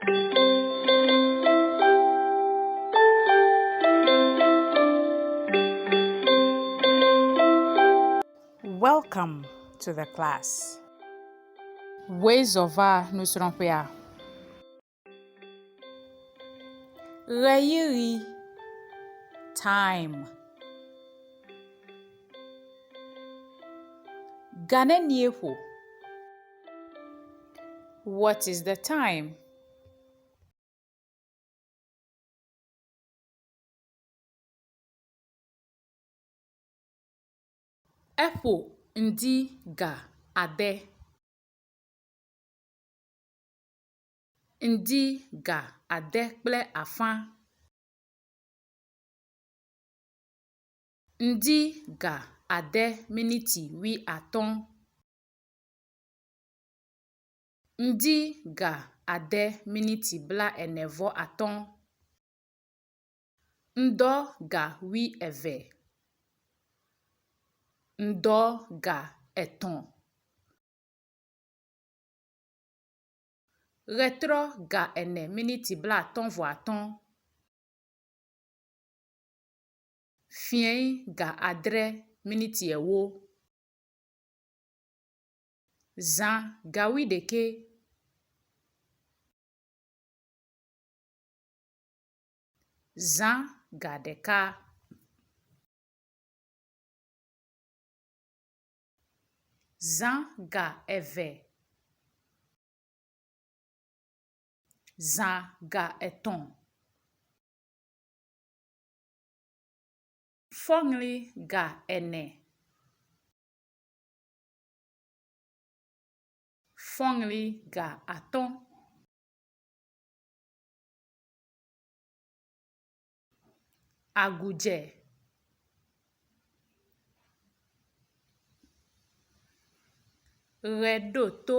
Welcome to the class. Wòe zɔ va nusrɔ̃ƒea. Ɣeyiɣi time. Ga nenie ƒo? What is the time? Eƒo ŋdi ga ade. Ŋdi ga ade kple afã. Ŋdi ga ade miniti wuiatɔ̃. Ŋdi ga ade miniti blaene vɔ atɔ̃. Ŋdɔ ga wuieve. Ŋdɔ ga etɔ̃. Ɣetrɔ ga ene miniti blaatɔ̃ vɔ atɔ̃. Fiẽ ga adre miniti ewo. Zã ga wuiɖekɛ. Zã ga ɖeka. Zã ga eve. Zã ga etɔ̃. Fɔŋli ga ene. Fɔŋli ga atɔ̃. Agudze. Ɣe ɖo to.